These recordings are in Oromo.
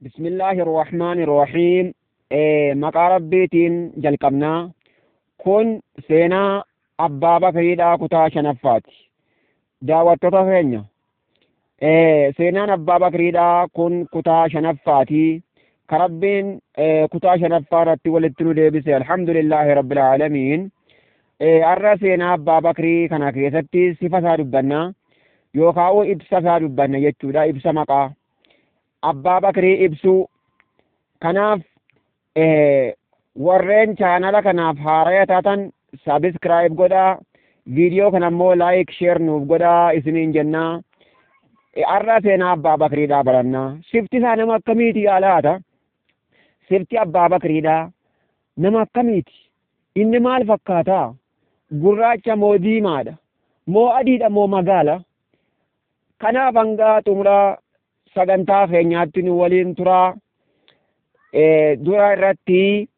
Bismillaahi Rahmaani Rahiim. Maqaa Rabbiitiin jalqabnaa. Kun seenaa Abbaa Bakriidhaa kutaa shanaffaati. Daawwattoota keenya, seenaan Abbaa Bakriidhaa kun kutaa shanaffaati. Ka Rabbiin kutaa shanaffaa irratti walitti nu deebise, alhamdulillaahi rabbil aalamiin. Har'a seenaa Abbaa Bakrii kana keessatti sifa isaa dubbanna, yookaan ibsa isaa dubbanna jechuudha, ibsa maqaa Abbaa Bakrii ibsuu. Kanaaf warreen chaanala kanaaf haaraya taatan subscribe godhaa, viidiyoo kana immoo like, share nuuf godhaa isiniin jennaa. Har'a seenaa Abbaa Bakriidhaa barannaa. Sifti isaa nama akkamiiti yaa laata? Sifti Abbaa Bakriidhaa nama akkamiiti? Inni maal fakkaataa? Gurraacha moo diimaadha? Moo adiidha moo magaala? Kanaaf hanga xumura sagantaa keenyaatti nu waliin turaa. Dura irratti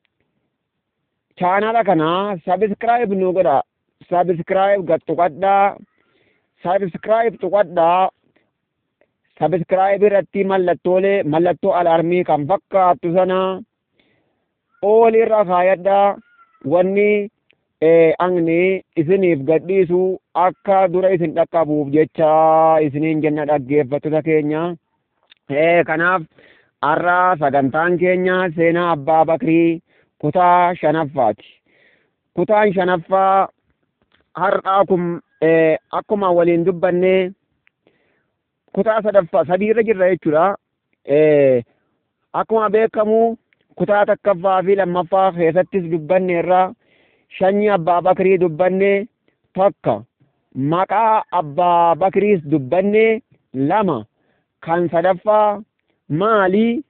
chaanala kana subscribe nu godha. Subscribe gad tuqadhaa. Subscribe tuqadhaa. Subscribe irratti mallattoolee, mallattoo alaarmii kan fakkaattu sana all irra kaayadhaa. Wanni angni isiniif gadhiisu akka dura isin dhaqqabuuf jecha isiniin jenna, dhaggeeffattoota keenya. Kanaaf har'a sagantaan keenya seenaa Abbaa Bakrii kutaa shanaffaati. Kutaan shanaffaa har'aa kun, akkuma waliin dubbanne, kutaa sadaffaa sadiirra jirra jechuudha. Akkuma beekamu kutaa takkaffaa fi lammaffaa keessattis dubbanneerra. Sanyii Abbaa Bakrii dubbanne tokko, maqaa Abbaa Bakriis dubbanne lama, kan sadaffaa maali?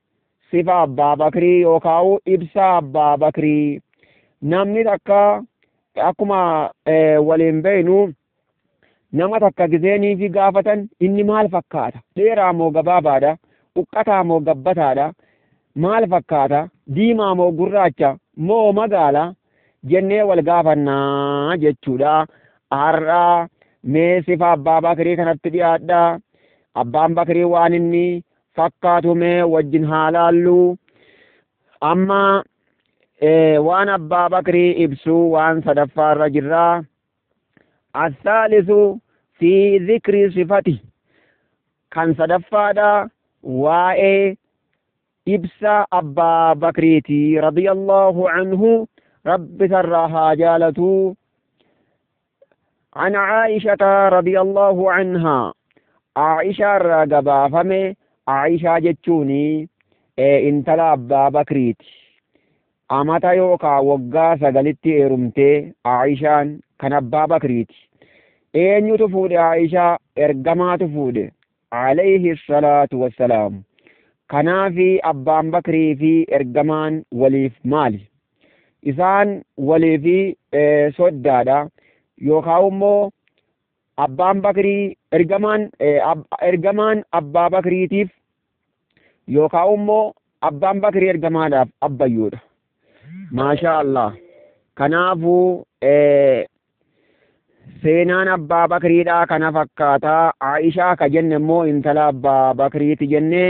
Sifa Abbaa Bakrii yookaan ibsa Abbaa Bakrii. Namni takka, akkuma waliin beeknu, nama takka gizeenii fi gaafatan inni maal fakkaata? Dheeraa moo gabaabaadha? Uqqataa moo gabbataadha? Maal fakkaata? Diimaa moo gurraacha moo magaala? Jennee wal gaafannaa jechuudha. Har'a mee sifa Abbaa Bakrii kanatti dhiyaadha. Abbaan Bakrii waan inni fakkaatu mee wajjin haa laallu. Amma waan Abbaa Bakrii ibsu waan sadaffaarra jirra. Assaalisu fi zikri sifati, kan sadaffaadha, waa'ee ibsa Abbaa Bakriiti radiyallahu anhu, Rabbi sarraa haa jaalatu. عن عائشة رضي الله عنها، عائشة irraa gabaafame. Aishaa jechuuni intala Abbaa Bakriiti. Amata yookaa waggaa 9tti heerumtee Aishaan kan Abbaa Bakriiti. Eenyutu fuudhe Aishaa? Ergamaatu fuudhe alayhi salaatu wassalaam. Kanaafi Abbaan Bakrii fi ergamaan waliif maali? Isaan waliif soddaadha, yookaan immoo Abbaan Bakrii ergamaan Abbaa Bakriitiif, yookaan immoo Abbaan Bakrii ergamaadhaaf abbayyuudha. Maashaa Allah. Kanaafuu seenaan Abbaa Bakriidhaa kana fakkaataa. Aishaa ka jenne immoo intala Abbaa Bakriiti jenne.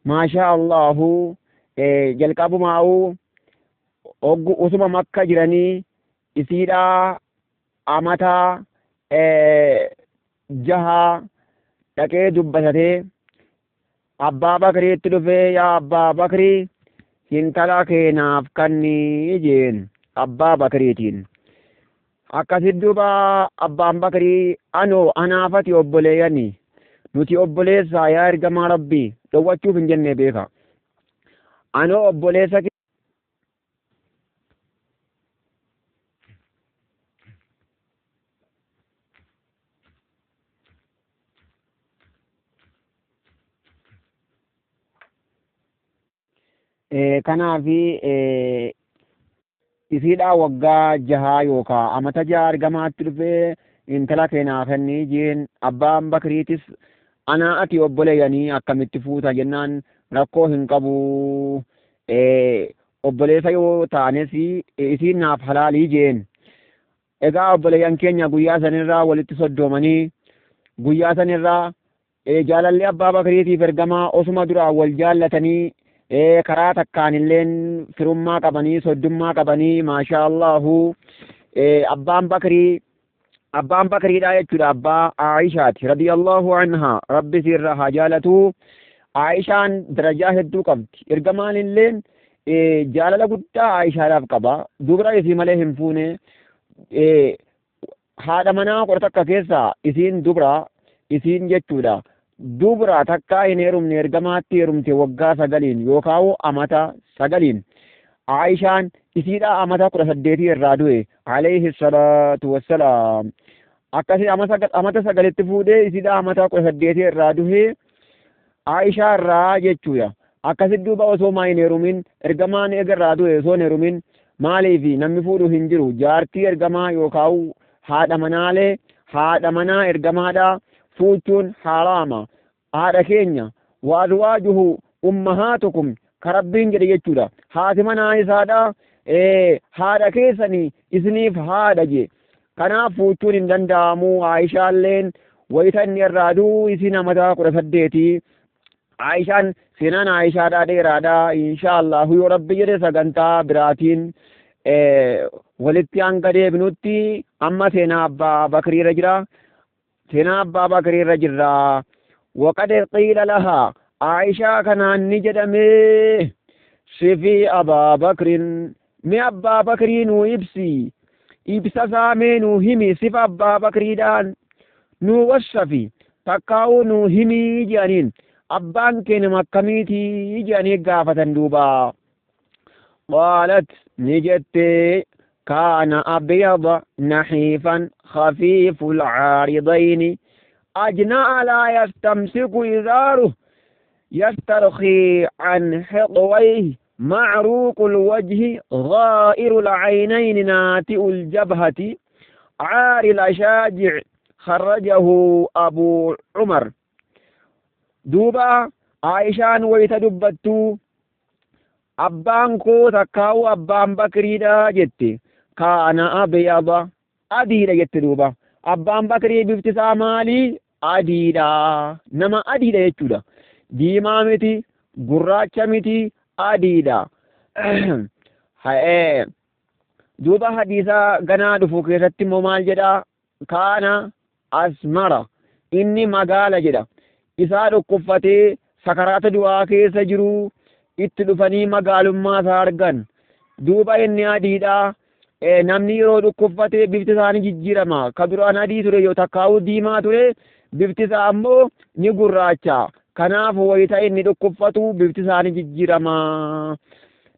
Maashaa Allahu, jalqabumaa'uu oggu usuma Makka jiranii isiidhaa amataa 6 dhaqee dubbatatee Abbaa Bakriitti dhufee, "Yaa Abbaa Bakrii, intala keenaaf kannii," jeen Abbaa Bakriitiin. Akkasit duuba Abbaan Bakrii, "Anoo anaafati obboleeyyani, nuti obboleessaa yaa ergamaa Rabbii," dhowwachuuf hin jenne beeka. "Anoo obboleessa Kanaafi isiidhaa waggaa 6 yookaan amata 6 ergamaatti dhufee intala keenaa kennii jeen. Abbaan Bakriitis, "Anaa ati obboleeyyanii akkamitti fuuta?" jennaan, "Rakkoo hin qabu, obboleessa yoo taanes isiin naaf halaalii," jeen. Egaa obboleeyyan keenya guyyaa sanirraa walitti soddoomanii guyyaa sanirraa Jaalalli Abbaa Bakriitiif ergamaa osuma duraa wal jaallatanii, karaa takkaan illeen firummaa qabanii, soddummaa qabanii, maashaa Allahu. Abbaan Bakrii, abbaan Bakriidha jechuudha, abbaa Aishaati radiyallahu anha, rabbi sirra haa jaalatu. Aishaan darajaa hedduu qabdi. Ergamaan illeen jaalala guddaa Aishaadhaaf qaba. Dubra isii malee hin fuune. Haadha manaa 11 keessaa isiin dubra isiin jechuudha. Dubra takkaa hin heerumne, ergamaatti heerumte waggaa 9n yookaan amata 9n. Aishaan isiidha amata 18 irraa du'e alayhi salaatu wassalaam. Akkasii amata 9tti fuudhee isiidha amata 18 irraa du'e Aishaa irraa jechuudha. Akkasi duuba osoo maa hin heerumin ergamaan eega irraa du'e osoo hin heerumin, maaliif namni fuudhu hin jiru, jaartii ergamaa yookaan haadha manaalee, haadha manaa ergamaadha fuuchuun haraama. Haadha keenya wa azwaajuhu ummahaatukum ka rabbiin jedhe jechuudha. Haati manaa isaadha haadha keessanii isiniif haadha je. Kanaaf fuuchuun hin danda'amu. Aayishaalleen wayita inni irraa du'u isiin amata 18. Aayishaan, seenaan Aayishaadhaa dheeraadha. Inshaallahu yoo rabbi jedhe sagantaa biraatiin walitti hanga deebinutti amma seenaa Abbaa Bakriirra jira. Seenaa Abbaa Bakriirra jirra. Waqad qiila lahaa, Aayishaa kanaan ni jedhame, sifii Abaa Bakrin, mee Abbaa Bakrii nuu ibsi, ibsa isaa mee nuu himi, sifa Abbaa Bakriidhaan nuu wassafi, takkaa'uu nuu himii jedhaniin, abbaan kee nama akkamiitii jedhanii gaafatan duuba. Qaalat, ni jette, kaana abyada nahiifan khafiiful caaridayni ajna'a laa yastamsiku izaaruh yastarkhii an hiqwayhi macruuqul wajhi ghaa'irul caynayni naati'ul jabhati caaril ashaajic, kharrajahu Abu Cumar. Duuba Aishaan wayita dubbattu, abbaan koo takkaa'u abbaan Bakriidha jette, kaana abyada, adiidha jette. Duuba abbaan Bakrii bifti isaa maali? Adiidha, nama adiidha jechuudha. Diimaa miti, gurraacha miti, adiidha. Ha'ee duuba hadiisa ganaa dhufu keessatti immoo maal jedha? Kaana asmara, inni magaala jedha. Isaa dhukkubfatee sakaraata du'aa keessa jiru itti dhufanii magaalummaa isaa argan. Duuba inni adiidha. Namni yeroo dhukkubfatee bifti isaa ni jijjiirama. Ka duraan adii ture yoo takkaa'uu diimaa ture, bifti isaa ammoo ni gurraacha. Kanaaf wayita inni dhukkubfatu bifti isaa ni jijjiirama.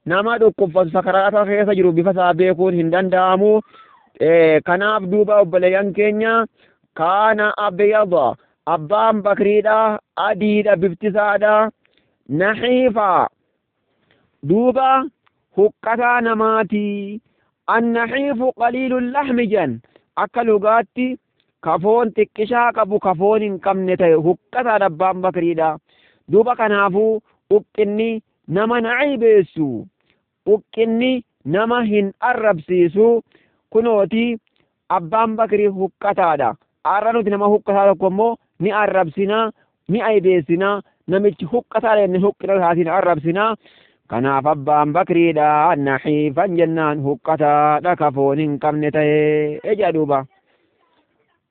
Nama dhukkubfatu sakaraata keessa jiru bifa isaa beekuun hin danda'amu. Kanaaf duuba obboleeyyan keenya, kaana abyada, abbaan Bakriidha adiidha bifti isaadha. Nahiifa, duuba huqqataa namaati. Annahiifu qaliilul lahmi jedhan, akka lugaatti kafoon xiqqishaa qabu, kafoon hin qabne ta'e huqqataadha abbaan Bakriidha. Duuba kanaafuu huqqinni nama na aybeessu, huqqinni nama hin arrabsiisu. Kunooti abbaan Bakrii huqqataadha. Har'a nuti nama huqqataa tokko immoo ni arrabsina, ni aybeessina, namichi huqqataadha jennee huqqina isaatiin arrabsina. Kanaaf abbaan Bakriidha nahiifan jennaan huqqataadha, kafoon hin qabne ta'e jedha duuba.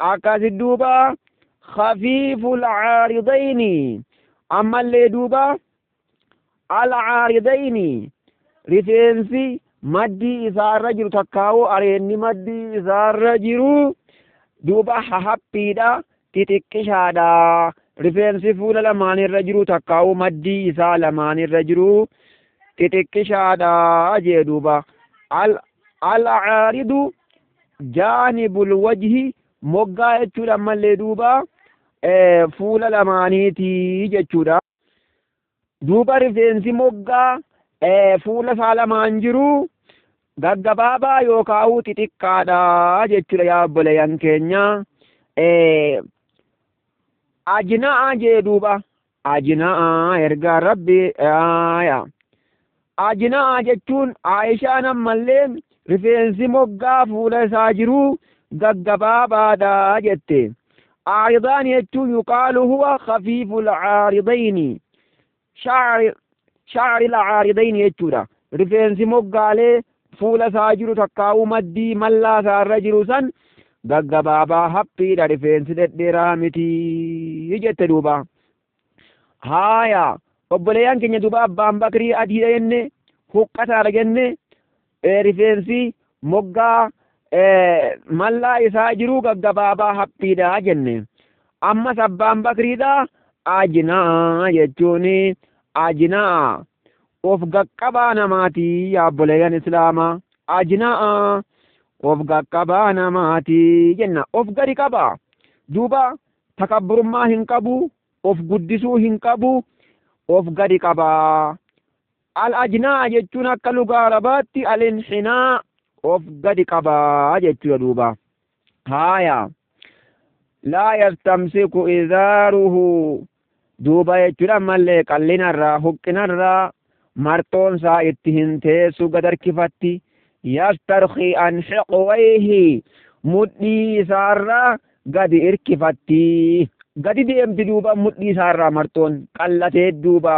Akkasi duuba khafiiful caaridayni, ammallee duuba al caaridayni, rifeensi maddii isaarra jiru takkaa'uu areenni maddii isaarra jiru duuba hahaphiidha, xixiqqishaadha. Rifeensi fuula lamaanirra jiru takkaa'uu maddii isaa lamaanirra jiru xixiqqishaadha jee duuba. Al caaridu jaanibul wajhi, moggaa jechuudha, ammallee duuba fuula lamaaniiti jechuudha. Duuba rifeensi moggaa fuula isaa lamaan jiru gaggabaabaa yookaan xixiqqaadha jechuudha yaa obboleeyyan keenya. Ajna'a jee duuba. Ajna'a ergaa rabbi ajna'a jechuun Aayishaan ammallee rifeensi moggaa fuula isaa jiru gaggabaabaadha jette. Aaridaan jechuun yuqaalu huwa khafiiful aaridayni, shacri aaridayn jechuudha. Rifeensi moggaalee fuula isaa jiru takkaa'uu maddii mallaa isaa irra jiru san gaggabaabaa haphiidha, rifeensi dhedheeraa miti jette duuba. Haaya, obboleeyyan keenya, duuba abbaan Bakrii adiidha jenne, huqqataadha jenne, rifeensi moggaa mallaa isaa jiru gaggabaabaa haphiidha jenne. Ammas abbaan Bakriidha ajinaa jechuun ajinaa of gaqqabaa namaati. Yaa obboleeyyan islaamaa, ajinaa of gaqqabaa namaati jenna. Of gadi qaba duuba, takabburummaa hin qabu, of guddisuu hin qabu, of gadi qabaa. Al ajnaa jechuun akka lugaa Arabaatti al inxinaa, of gadi qabaa jechuudha duuba. Haaya, laa yastamsiku izaaruhu duuba jechuudha. Ammallee qallinarraa huqqinarraa marxoonsaa itti hin teessu, gad harkifatti. Yastarkii an xiqwayhi, mudhii isaarraa gadi irkifatti, gadi deemti duuba. Mudhii isaarraa marxoon qallatee duuba.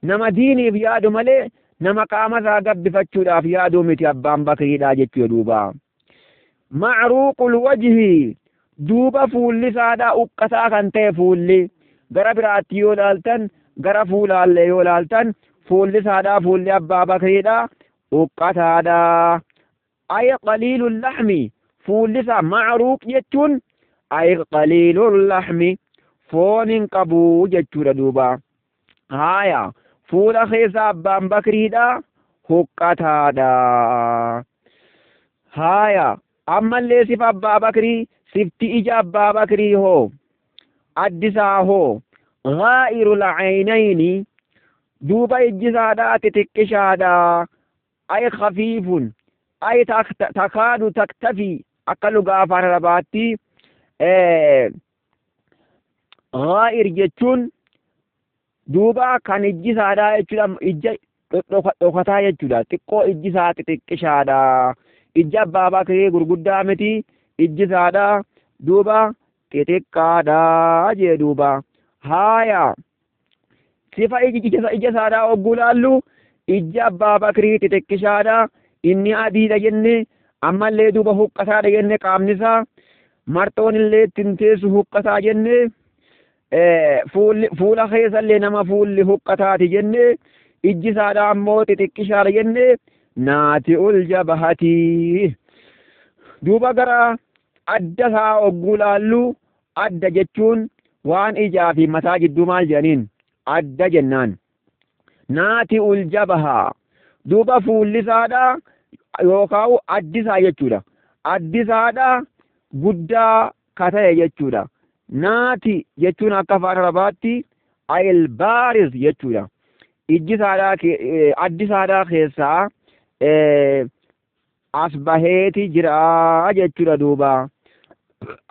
Nama diiniif yaadu malee nama qaama isaa gabbifachuudhaaf yaaduu miti abbaan Bakriidha jechuudha duuba. Macruuqul wajhi duuba, fuulli isaadha uqqataa kan ta'e. Fuulli gara biraatti yoo ilaaltan, gara fuulaallee yoo ilaaltan, fuulli isaadha, fuulli abbaa Bakriidha uqqataadha. Ay qaliilul lahmi, fuulli isaa macruuq jechuun ay qaliilul lahmi, foon hin qabu jechuudha duuba. Haaya, fuula keessa abbaan Bakriidha huqqataadha. Haaya, ammallee sifa abbaa Bakrii, sifti ija abbaa Bakrii hoo, addisaa hoo? Ghaa'irul caynayni duuba, ijji isaadhaa xixiqqishaadha. Ay khafiifun, ay takaadu taktafii. Akka lugaa afaan Arabaatti ghaa'ir jechuun duuba kan ijji isaadhaa jechuudha, ija dhokataa jechuudha. Xiqqoo ijji isaa xixiqqishaadha. Ijji abbaa Bakrii gurguddaa miti, ijji isaadhaa duuba xixiqqaadha jee duuba. Haaya, sifa ija isaadhaa ogguu laallu, ijji abbaa Bakrii xixiqqishaadha, inni adiidha jenne, ammallee duuba huqqataadha jenne, qaamni isaa marxoon illee ittiin teessu huqqataa jenne, fuula keessallee nama fuulli huqqataati jenne, ijji isaadhaa ammoo xixiqqishaadha jenne. Naati ul jabahati duuba, gara adda isaa ogguu laallu, adda jechuun waan ijaa fi mataa jidduu maal jedhaniin adda jennaan. Naati ul jabaha duuba, fuulli isaadha yookaan addi isaa jechuudha, addi isaadha guddaa ka ta'e jechuudha. Naati jechuun akka afaan Arabaatti ayil baaris jechuudha. Ijji isaadhaa, addi isaadhaa keessaa as baheeti jira jechuudha duuba.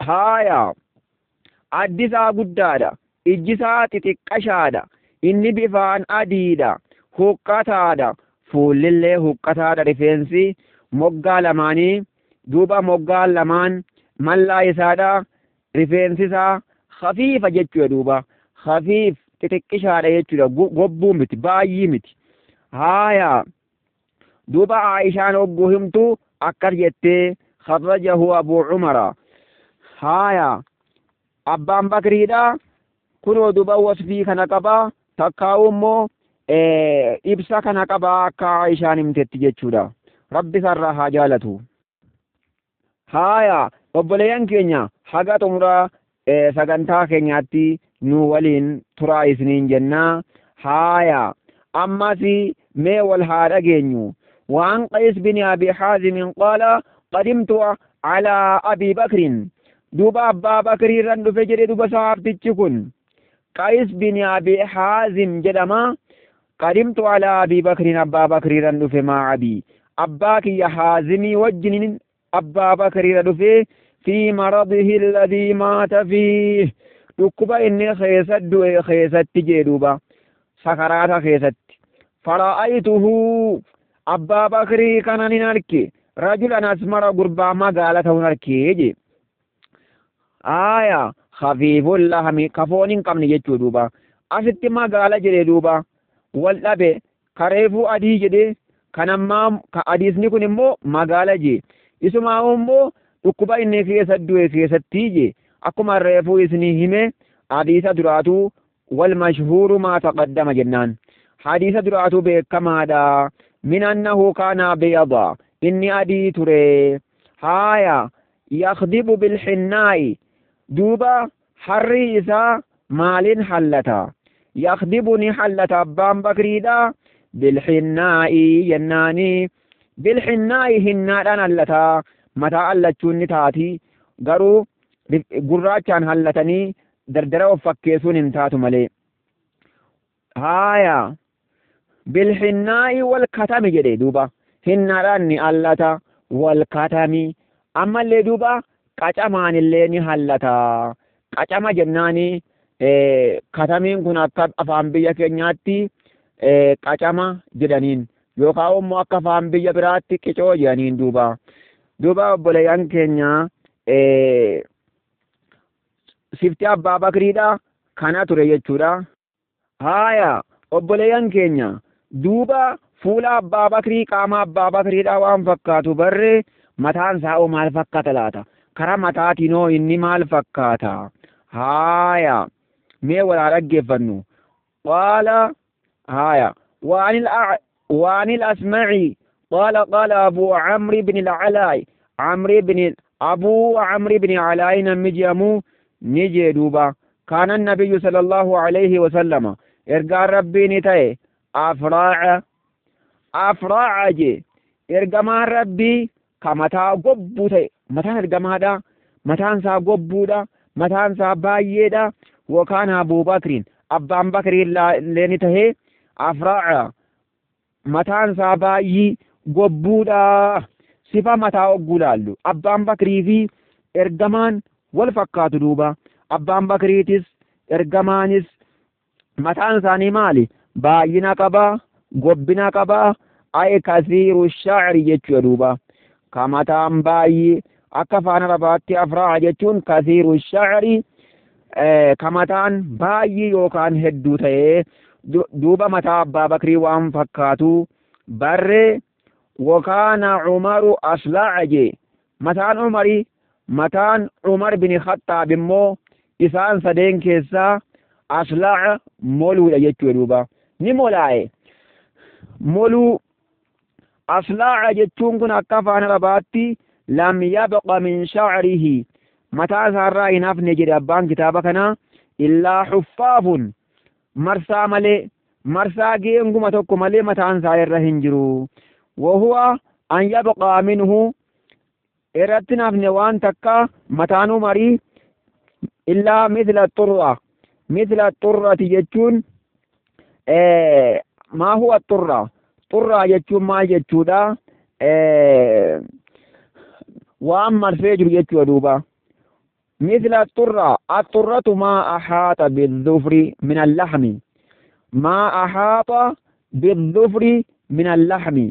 Haaya, addi isaa guddaadha, ijji isaa xixiqqashaadha, inni bifaan adiidha, huqqataadha, fuullillee huqqataadha. Rifeensi moggaa lamaanii duuba, moggaan lamaan mallaa isaadha, rifeensi isaa khafiifa jechuudha duuba. Khafiif, xixiqqishaadha jechuudha, gobbuu miti, baay'ii miti. Haaya, duuba Aishaan hogguu himtu akkas jettee, kharrajahu Abu Cumara. Haaya, abbaan Bakriidha kunoo duuba wasfii kana qaba, takkaa'u immoo ibsa kana qaba akka Aishaan himtetti jechuudha. Rabbi isarraa haa jaalatu. Haaya, obboleeyyan keenya, haga xumura sagantaa keenyaatti nu waliin turaa isiniin jennaa. Haaya, ammas mee wal haa dhageenyu. وعن قيس بن أبي حازم قال: قدمت على أبي بكر. دوبا أبا بكر رند فجر. دوبا صحابتي كن قيس بن أبي حازم جدما. قدمت على أبي بكر، أبا بكر رند مع أبي، أباك يا حازمي وجن أبا بكر رند في مرضه الذي مات فيه، dhukkuba inni keessatti du'e keessatti jee duuba, sakaraata keessatti. Fara'aytuhu, abbaa Bakrii kana nin arke, rajulan asmara, gurbaa magaala ta'uun arkee jee. Aya, Khafiiful lahmi ka foon hin qabne jechuu duuba. Asitti magaala jedhe duuba. Wal dhabe kareefuu adii jedhe kan ammaa ka hadiisni kun immoo magaala jee. Isumaa immoo dhukkuba inni keessa du'e keessatti jee. Akkuma reefuu isinii hime hadiisa duraatu wal mashhuuru maa taqaddama jennaan. Hadiisa duraatu beekamaadha. Min annahu kaana abyada inni adii ture. Haaya yakhdibu bilhinnaa'i duuba harri isaa maaliin hallata? Yakhdibu ni hallata abbaan bakriidha bilhinnaa'i jennaani. Bilhinnaa'i hinnaadhaan hallata. Mataa hallachuun ni taati. Garuu gurraachaan hallatanii dardara of fakkeessuun hin taatu malee. Haaya bilhinnaa'i wal katami jedhe duuba. Hinnaadhaan ni hallata wal katami. Ammallee duuba qacamaan illee ni hallata. Qacama jennaani katamiin kun akka afaan biyya keenyaatti qacama jedhaniin yookaan immoo akka afaan biyya biraatti qicoo jedhaniin duuba. Duuba obboleeyyan keenya sifti abbaa bakriidha kana ture jechuudha. Haaya obboleeyyan keenya duuba fuula abbaa bakrii qaama abbaa bakriidha waan fakkaatu barre mataan isaa hoo maal fakkaata laata? Karaa mataatiin hoo inni maal fakkaata? Haaya mee walaa dhaggeeffannu. Qaala haaya waanil asma'i qaala qaala Abu Amri bin al-Alaa'i Amri bin Abu Amri bin Alaa'i namni jedhamu ni jee duuba. Kaana nabiyyu sallallahu alayhi wa sallama ergaan rabbii ni ta'e afraa'a afraa'a jee ergamaan rabbii ka mataa gobbuu ta'e mataan ergamaadha mataan isaa gobbuudha mataan isaa baay'eedha yookaan Abuu Bakriin abbaan Bakriin illee ni ta'e afraa'a mataan isaa baay'ee gobbuudha sifa mataa hogguu laallu abbaan Bakrii fi ergamaan wal fakkaatu duuba abbaan Bakriitis ergamaanis mataan isaanii maali baay'ina qaba gobbina qaba ay kasiiru sha'ri jechuudha duuba ka mataan baay'ee akka afaan arabaatti afraa'a jechuun kasiiru sha'ri ka mataan baay'ee yookaan hedduu ta'ee duuba mataa abbaa bakrii waan fakkaatu barree wakaana umaru aslaa'a jee mataan umarii mataan Umar bin Khattaab immoo isaan sadeen keessaa aslaa'a moluudha jechuudha duuba ni molaa'e moluu aslaa'a jechuun kun akka afaan arabaatti lam yabqa min sha'rihi mataa isaarraa hin hafne jedhe abbaan kitaaba kanaa illaa huffaafun marsaa malee marsaa geenguma tokko malee mataan isaa irra hin jiru wahuwa an yabqaa minhu irratti hin hafne waan takka mataan umarii illaa mithla xurra mithla xurrati jechuun maa huwa xurra xurraa jechuun maal jechuudha waan marsee jiru jechuudha duuba mithla xurra axurratu maa ahaata bidhufri min allahmi maa ahaata bidhufri min allahmi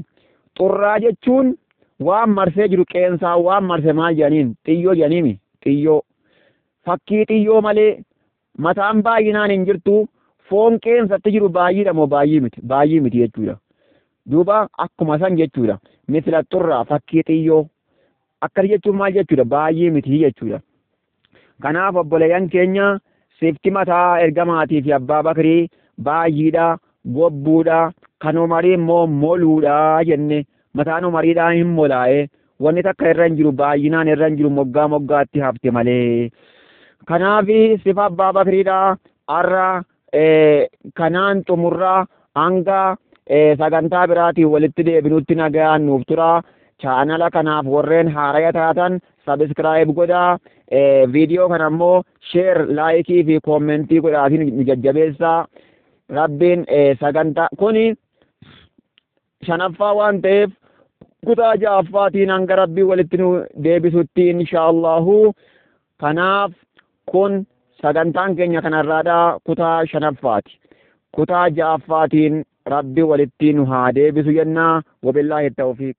xurraa jechuun waan marsee jiru qeensaa waan marse maal jedhaniin xiyyoo jedhaniimi xiyyoo fakkii xiyyoo malee mataan baay'inaan hin jirtu foon qeensatti jiru baay'eedha moo baay'ee miti jechuudha duuba akkuma san jechuudha mithla xurraa fakkii xiyyoo akkas jechuun maal jechuudha baay'ee miti jechuudha kanaaf obboleeyyan keenya sifti mataa ergamaatii fi abbaa bakrii baay'eedha gobbuudha kan umarii immoo moluudha jenne mataan umariidhaan hin molaa'e wanni takka irra hin jiru baay'inaan irra hin jiru moggaa moggaatti hafte malee kanaaf sifa abbaa bakriidha har'a kanaan xumurraa hanga sagantaa biraatiin walitti deebinutti nagaan nuuf tura chaanala kanaaf warreen haaraya taatan sabiskiraayib godhaa viidiyoo kana immoo sheer laayikii fi koomentii godhaatiin nu jajjabeessaa rabbiin sagantaa kuni shanaffaa waan ta'eef kutaa ja'affaatiin hanga rabbii walitti nu deebisutti inshaallahu kanaaf kun sagantaan keenya kanarraadha kutaa shanaffaati kutaa ja'affaatiin rabbi walitti nu haa deebisu jennaa wabillaahi tawfiiq.